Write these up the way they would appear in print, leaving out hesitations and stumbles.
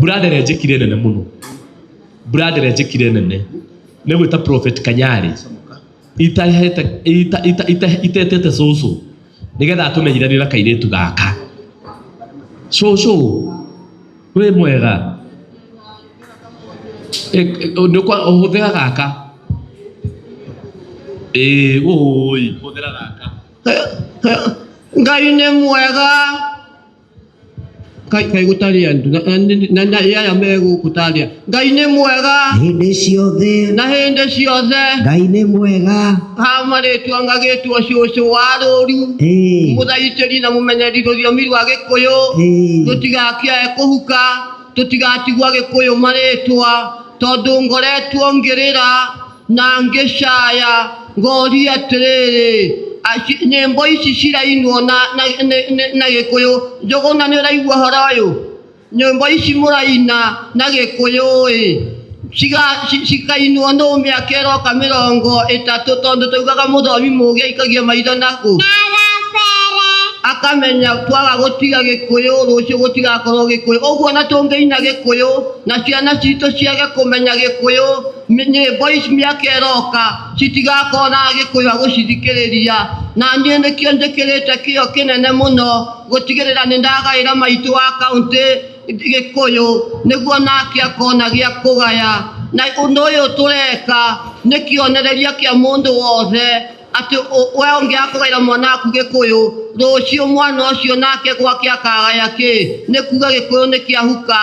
Brother ĩrĩa njĩkire nene mũno, brother ĩrĩa njĩkire nene nĩ gwĩta Prophet Kanyari itahete itetete cũcũ nĩgetha atũmenyithanie na kairĩtu gaka. Cũcũ wĩ mwega? Hũthĩra gaka. Ĩĩ ũĩ hũthĩra gaka. Ngai nĩ mwega. Kai kai gũtarĩ andũ na aya me gũkũ tarĩa. Ngai nĩ mwega Hĩndĩ ciothe. Na hĩndĩ ciothe. Ngai nĩ mwega. Ha marĩtwa ngagĩtwo cũcũ wa rũru, mũthaitĩri na mũmenyeri rũthiomi rwa Gĩkũyũ. Tũtigakĩae kũhuka, tũtigatigwo Gĩkũyũ marĩtwa, tondũ ngoretwo ngĩrĩra na ngĩcaya ngoria atĩrĩrĩ, nyĩmbo ici cirainwo na Gĩkũyũ. Njũgũna, nĩ ũraigua ũhoro ũyũ? Nyĩmbo ici mũraina na Gĩkũyũ ĩ cikainwo nũ mĩaka ĩroka 30? Tondũ taugaga mũthomi mũgĩ aikagia maitho nakũ akamenya twaga gũtiga Gĩkũyũ, rũciũ gũtigakorwo Gĩkũyũ. Ũguo na tũngĩina Gĩkũyũ na ciana citũ ciage kũmenya Gĩkũyũ, nyĩmbo ici mĩaka ĩroka citigakorwo na Gĩkũyũ a gũcithikĩrĩria. Na niĩ nĩkĩo njĩkĩrĩte kĩo kĩnene mũno gũtigĩrĩra nĩ ndagaĩra maitũ wa kaũntĩ Gĩkũyũ, nĩguo nake akona gĩa kũgaya. Na ũndũ ũyũ tũreka nĩ kĩonereria kĩa mũndũ wothe atĩ we ũngĩaga kũgaĩra mwana waku Gĩkũyũ, rũciũ mwana ũcio nake gwake akagaya kĩ? Nĩ kuga Gĩkũyũ nĩ kĩahuka.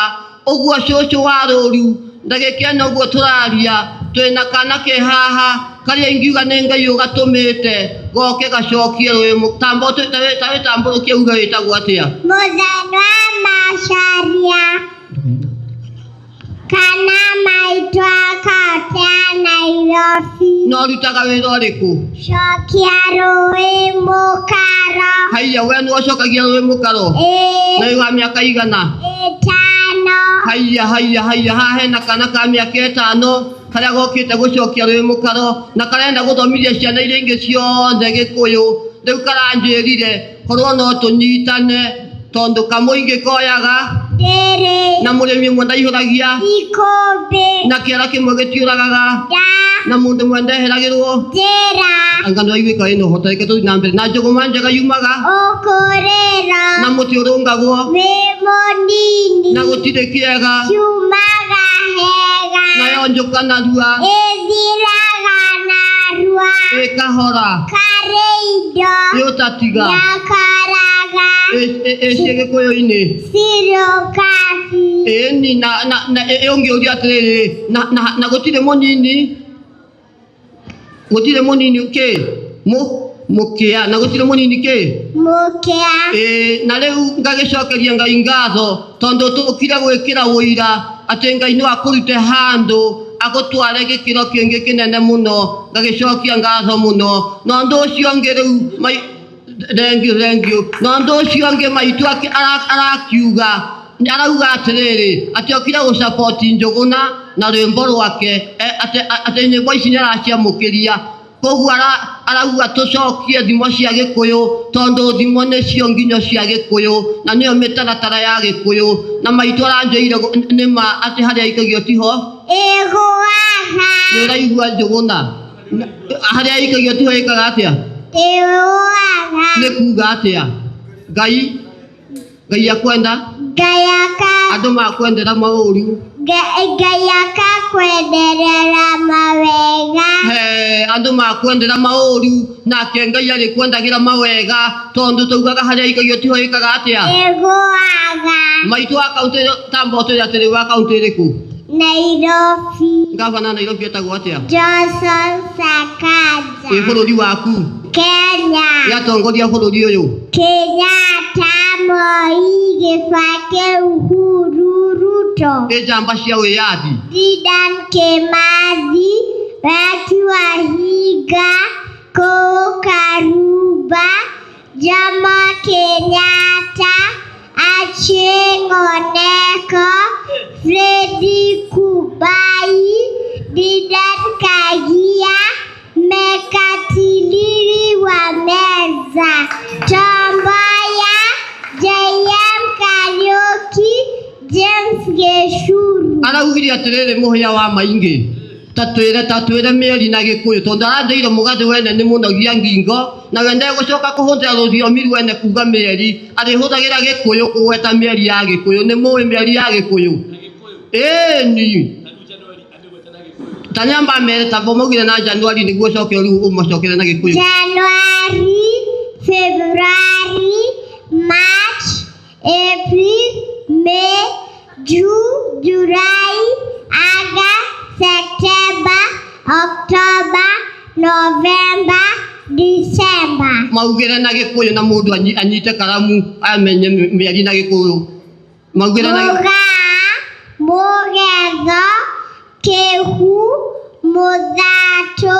Ũguo cũcũ wa rũru, ndagĩka ĩno ũguo tũraria, twĩna kana ke haha karĩa ingiuga nĩ Ngai ũgatũmĩte goke gacokie rũĩ. Tamba wĩtambũrũkie uge wĩtagwo atĩa. Mũthenya Macharia kana maitũ akaunti ya Nairobi. Na ũrutaga wĩra ũrĩkũ? Cokia rũĩ mũkaro. Haiya, we nĩ ũcokagia rũĩ mũkaro? Ĩĩ. Na wĩ wa mĩaka igana? 5. Haiya, haiya, haiya, haha hena kana ka mĩaka 5 karĩa gokĩte gũcokia rũĩ mũkaro na karenda gũthomithia ciana iria ingĩ ciothe Gĩkũyũ. Rĩu karanjĩrire korwo no tũnyitane, tondũ kamũingĩ koyaga Ndĩrĩ. Na mũrĩmi ũmwe ndaihũragia Ikũmbĩ. Na kĩara kĩmwe gĩtiũragaga Nda. Na mũndũ ũmwe ndeheragĩrwo Njĩra. Anga nĩ waiguĩka wĩna ũhoro. Reke tũthiĩ na mbere. Na njũgũma njega yumaga Ũkũrĩro. Na mũtĩ ũrũngagwo Wĩ mũnini. Na gũtirĩ kĩega Kiumaga hega. Nayo njũka narua Ĩthiraga narua. Ĩkahora. Karĩ indo Ĩ ũtatiga Yakaraga Ĩciĩ Gĩkũyũ-inĩ. Cirukabi. Ĩni na ũngĩũria atĩrĩrĩ, na gũtirĩ mũnini, gũtirĩ mũnini kĩ mũkĩa, na gũtirĩ mũnini kĩ Mũkĩa. Ĩĩ, na rĩu ngagĩcokeria Ngai ngatho tondũ tũkire gwĩkĩra ũira atĩ Ngai no akũrute handũ agũtware gĩkĩro kĩngĩ kĩnene mũno. Ngagĩcokia ngatho mũno. Na ũndũ ũcio ũngĩ rĩu thank you, thank you. Na ũndũ ũcio ũngĩ maitũ arakiuga, arauga atĩrĩrĩ, atĩ okire gũcapoti Njũgũna na rwĩmbo rwake, atĩ nyĩmbo ici nĩ araciamũkĩria. Koguo arauga tũcokie thimo cia Gĩkũyũ, tondũ thimo nĩcio nginyo cia Gĩkũyũ na nĩyo mĩtaratara ya Gĩkũyũ. Na maitũ aranjĩire nĩ ma atĩ harĩa aikagio tiho Ĩgũaga. Nĩ ũraigua, Njũgũna? Harĩa aikagio tiho ĩkaga atĩa? Ĩgũaga. Nĩ kuga atĩa? Ngai akwenda. Ngai aka Andũ makwendera maũru. Ngai akakwenderera mawega. He andũ makwendera maũru, nake Ngai arĩkwendagĩra mawega, tondũ taugaga harĩa aikagio tiho ĩkaga atĩa? Ĩgũaga. Maitũ wa kaũntĩ, tamba ũtwĩre atĩrĩ, wa kaũntĩ ĩrĩkũ? Nairobi. Gavana Nairobi etagwo atĩa? Johnson Sakaja. Ĩ bũrũri waku? Kenya. Yatongoria bũrũri ũyũ? Kenyatta, Moi, Kibaki, Uhuru, Ruto. Ĩ njamba cia wĩyathi? Dedan Kimathi, Waki Wahinga, Kũũ Karumba, Jomo Kenyatta, Achieng' Oneko, Freddie Kubai, Dedan Kagia, Mekatilili wa Meza, Tom Mboya, J.M. Kariuki, James. Gĩcuru. Araugire atĩrĩrĩ, mũhĩa wa maingĩ, ta twĩre mĩeri na Gĩkũyũ, tondũ aranjĩire mũgathĩ wene nĩ mũnogia ngingo na we ndegũcoka kũhũthĩra rũthiomi rwene kuga mĩeri, arĩhũthagĩra Gĩkũyũ kũgweta mĩeri ya Gĩkũyũ. Nĩ mũĩ mĩeri ya Gĩkũyũ? Ĩni ta nyamba mere tabo maugire na Januari nĩguo ũcoke rĩu ũmacokere na Gĩkũyũ. January, February, March, April, May, June, July, August, September, October, November, December. Maugire na Gĩkũyũ na mũndũ anyite karamu amenye mĩeri na Gĩkũyũ. Maugire na Mũgaa, Mũgetho, Kĩhu, Mũthatũ,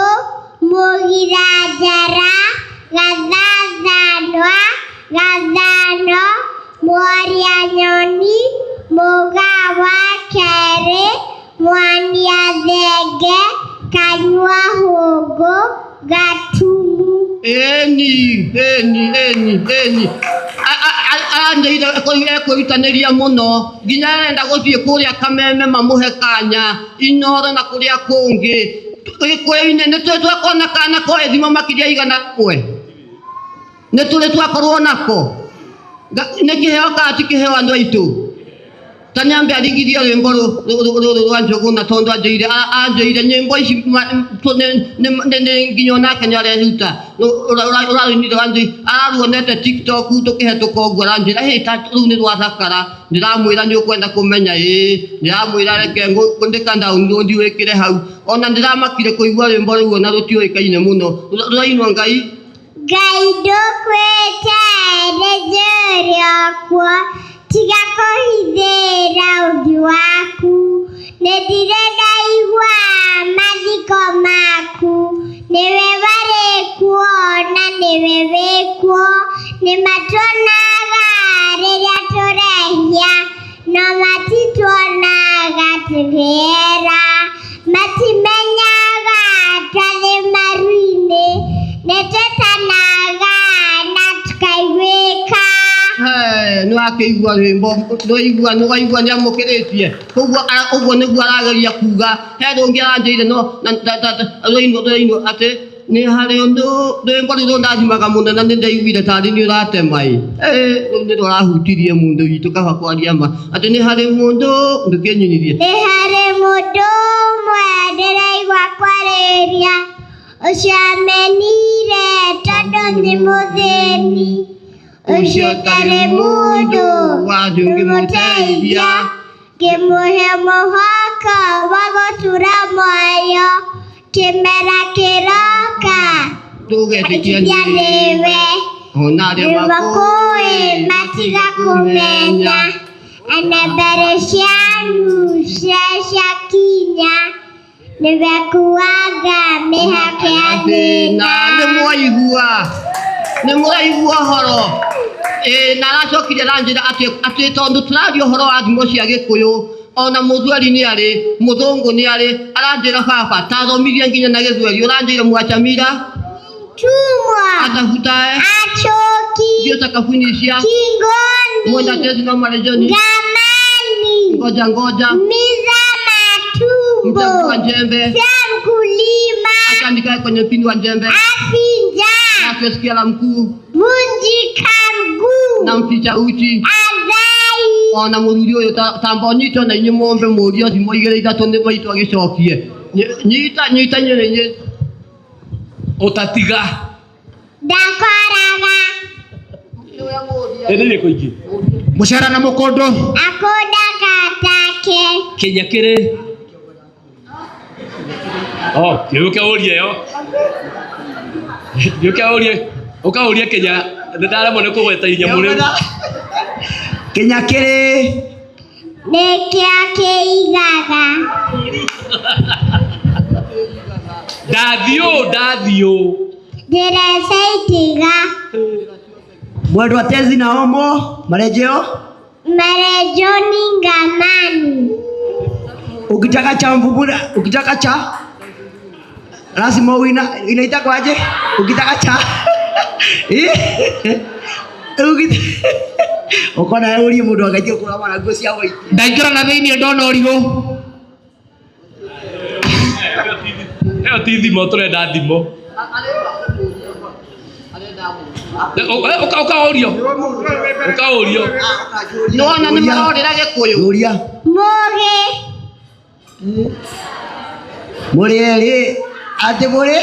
Mũgiranjara, Gathathanwa, Gathano, Mworia Nyoni, Mũgaa wa kerĩ, Mwania Thenge, Kanyua Hũngũ, Gatumu. Ĩni ĩni ĩni ĩni aranjĩire ekwĩrutanĩria mũno nginya arenda gũthiĩ kũrĩa Kameme mamũhe kanya Inoro na kũrĩa kũngĩ. Gĩkũyũ-inĩ nĩ tũrĩ twakona kana koĩ thimo makĩria igana rĩmwe, nĩ tũrĩ twakorwo nako. Nĩ kĩheo kana ti kĩheo andũ aitũ? Ta nyambe arigithie rwĩmbo rũrũ rwa Njũgũna, tondũ anjĩire nyĩmbo ici nĩ nginya onake nĩ areruta. Ũrarũinire araruonete TikTok tũkĩhetũka ũguo, aranjĩra hĩ ta rũu nĩ rwathakara. Ndĩramwĩra nĩ ũkwenda kũmenya, ĩĩ ndĩramwĩra reke ndĩka download wĩkĩre hau. Ona ndĩramakire kũigua rwĩmbo rũu ona rũtiũĩkaine mũno, rũrainwo Ngai. Ngai ndũkwĩte nĩ okuo, tiga kũhithĩra ũthiũ waku, nĩ ndirĩ ndaigua mathiko maku, nĩwe warĩ kuo na nĩwe wĩkuo, nĩ matuonaga rĩrĩa tũrehia, no matituonaga tũkĩera, matimenyaga twarĩ maru-inĩ, nĩ twetanaga na tukaiguĩka. Nĩ wakĩigua rwĩmbo, nĩwaigua nĩwaigua nĩ amũkĩrĩtie koguo ũguo nĩguo arageria kuga. He rũngĩ aranjĩire no rũinwo rũinwo atĩ nĩ harĩ ũndũ rwĩmbo rũu rũndathimaga mũno na nĩ ndaiguire tarĩ nĩ ũratema ĩ. Rũu nĩ rũrahutirie mũndũ witũ, kaba kwaria ma atĩ nĩ harĩ mũndũ ndũkĩnyinithie. Nĩ harĩ mũndũ ũmwe ndĩraigua kwarĩria, ũcio amenire tondũ nĩ mũthĩni, ũcio ũtarĩ mũndũ ũngĩmũteithia, ngĩmũhe mũhoko wa gũtura muoyo, kĩmera kĩroka tũgetĩkia ĩtĩkia nĩwe, ona arĩa nĩmakũĩ matiga kũmenya, ana mbere cianu cia ciakinya, nĩmekuaga mĩhaka ya thĩna. Nĩ mwaigua, nĩ mũraigua ũhoro. Ĩ na aracokire aranjĩra atĩ tondũ tũraria ũhoro wa thimo cia Gĩkũyũ, ona mũthweri nĩ arĩ, mũthũngũ nĩ arĩ, aranjĩra baba tathomithia nginya na Gĩthweri. Ũranjĩire mwachamira Tumwa atafutae achoki mbio sakafuni cia kingoni mwenda tezi na marejoni ngamani ngoja ngoja miza matumbo mchagua njembe sia mkulima acha nikae kwenye mpini wa njembe afinja afyesikia la mkuu vunjika mguu na mficha uchi azai ona mũthuri ũyũ tamba ũnyite ona inyuĩ mũmbe mũrio thimo igĩrĩ ithatũ nĩ maitũ agĩcokie. Nyita nyita nyĩrĩ Ũtatiga. Ndakoraga. Ĩnĩ irĩkũ ingĩ? Mũcera na mũkũndũ. Akũndaga take. Kĩnya kĩrĩ. Oh, gĩũke ũrie yo. Gĩũke ũrie, ũkaũrie Kĩnya, nĩ ndaremwo nĩ kũgweta inyamũ rĩu. Kĩnya kĩrĩ. Nĩkĩo kĩigaga. Ndathiũ, ndathiũ. Ndĩreca itiga. Mwendwa tezi na omo marejeo. Marejeo ni ngamani. Ukitaka cha mvubura, ukitaka cha lazima uina inaitwa aje? Ukitaka cha Ũkona ũrie mũndũ angaitie kũrama na nguo cia white. Ndaingĩra na thĩinĩ ndona ũrigũ. Ĩyo ti thimo tũrenda thimo. Ũkaũrio. Ũkaũrio. Nĩwona nĩ marorĩra gĩkũyũ. Ũria. Mũgĩ. Mũrĩ erĩ atĩ mũrĩ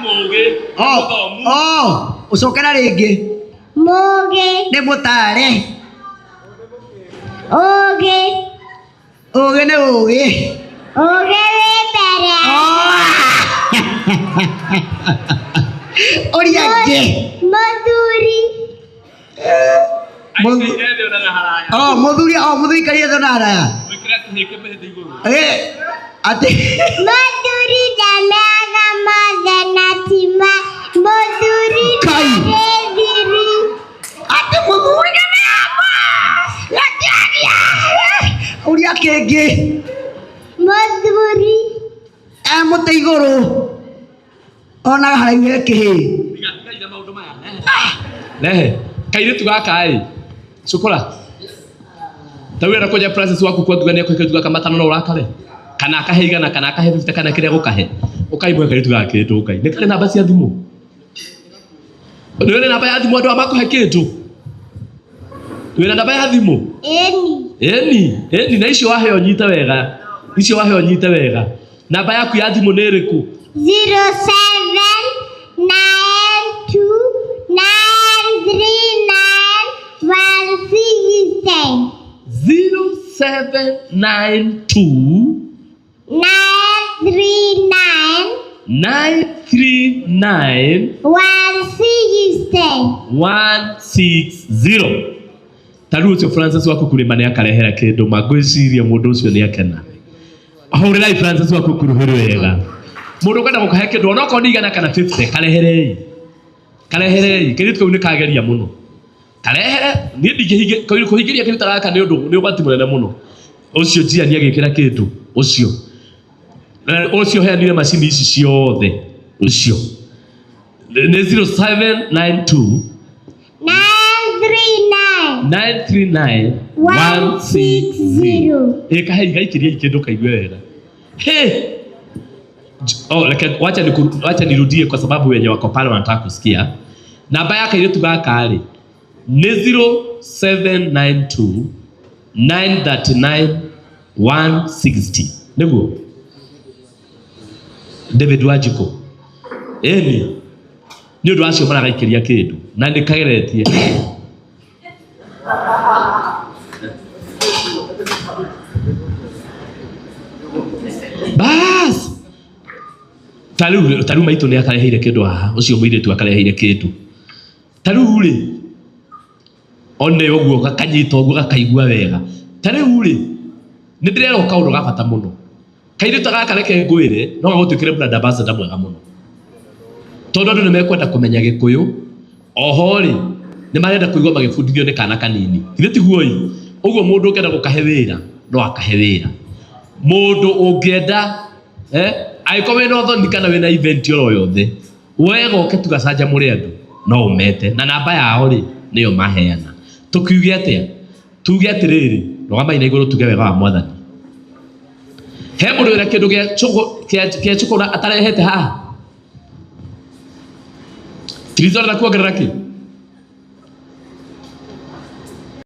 Mũgĩ. Oh, oh, ũcokera rĩngĩ Mũgĩ. nĩ mũtare Ũgĩ. ũgĩ nĩ ũgĩ. Ũgĩ wĩ mbere. Ũria angĩ. Mũthuri. Aikaire thĩ onaga haraya. Oh, mũthuri oh, mũthuri ikarire thĩ na haraya. Gwĩkĩra kĩhĩ kĩmĩhĩndĩ igũrũ. Eh, atĩ Mũthuri ndameaga mothe na tima. Mũthuri Kai. ndarĩ thiri. atĩ mũthuri nĩ mĩama. Gatiaria. Ũria kĩngĩ. Mũthuri. E mũtĩ igũrũ. Onaga haraihu he kĩhĩ. Tiga, tiga ira maũndũ maya. Rehe. Kairĩtu gaka ĩ. Cukura. Ta wĩra kũnja Francis waku kwa nduga nĩekũhe kairĩtu gaka matano no ũrakare. Kana akahe igana kana akahe 50 kana kĩrĩa gũkahe. Ũkaimwe kairĩtu gaka kĩndũ Ngai. Nĩ karĩ namba cia thimũ. Nĩ wĩna namba ya thimũ andũ aya makũhe kĩndũ. Wĩna namba ya thimũ. Ĩni. Ĩni, ĩni na icio waheo nyite wega. Icio waheo nyite wega. Namba yaku ya thimũ nĩ ĩrĩkũ? 0792 939 160. 0792 939 939 160. 160. Ta rĩu ũcio Francis waku kũrĩma nĩ akarehera kĩndũ ma ngwĩciria mũndũ ũcio nĩ akena. Hũrĩrai Francis waku kuruhĩ wega. Mũndũ ũkwenda gũkahe kĩndũ onokorwo nĩ igana kana 50 kareherei. Kareherei. Kairĩtu kau nĩ kageria mũno. Karehere niĩ ndingĩhingi kũhingĩria kĩndũ ta gaka nĩ ũndũ nĩ ũgwati mũnene mũno. Ũcio njia nĩ agĩkĩra kĩndũ ũcio. Na ũcio heanire macini ici ciothe ũcio. Nĩ 0792 939 939 160. Ĩkahe igaikĩria kĩndũ kaigue wega. He! Oh, reke wacha wacha nirudie kwa sababu wenye wako pale wanataka kusikia. Namba ya kairĩtu gaka rĩ nĩ 0792 939 160. Nĩguo? David Wanjikũ. Ĩni. Nĩ ũndũ acio maragaikĩria kĩndũ na nĩ kageretie. Bas. Ta rĩu maitũ nĩ akareheire kĩndũ haha, ũcio mũirĩtu akareheire kĩndũ. Ta rĩu rĩ, one ũguo gakanyita ũguo gakaigua wega. Ta rĩu rĩ, nĩ ndĩrerwo kaũndũ ga bata mũno. Kairĩtu gaka reke ngwĩre, no gagũtuĩkĩre brand ambassador mwega mũno. Tondũ andũ nĩ mekwenda kũmenya Gĩkũyũ, oho rĩ, nĩ marenda kũigua magĩbundithio nĩ kana kanini. Githĩ tiguo ĩ? Ũguo mũndũ ũngĩenda gũkahe wĩra, no akahe wĩra. Mũndũ ũngĩenda, angĩkorwo wĩna ũthoni kana wĩna event oro yothe, wega ũke tugacanjamũre andũ, no ũmete. Na namba yao rĩ, nĩyo maheana. Tũkiuge atĩa? Tuge atĩrĩrĩ, rũgamai na igũrũ tuge wega wa Mwathani. He mũndũ wĩna kĩndũ gĩa cũkũra atarehete haha? Tirizo arenda kuongerera kĩ?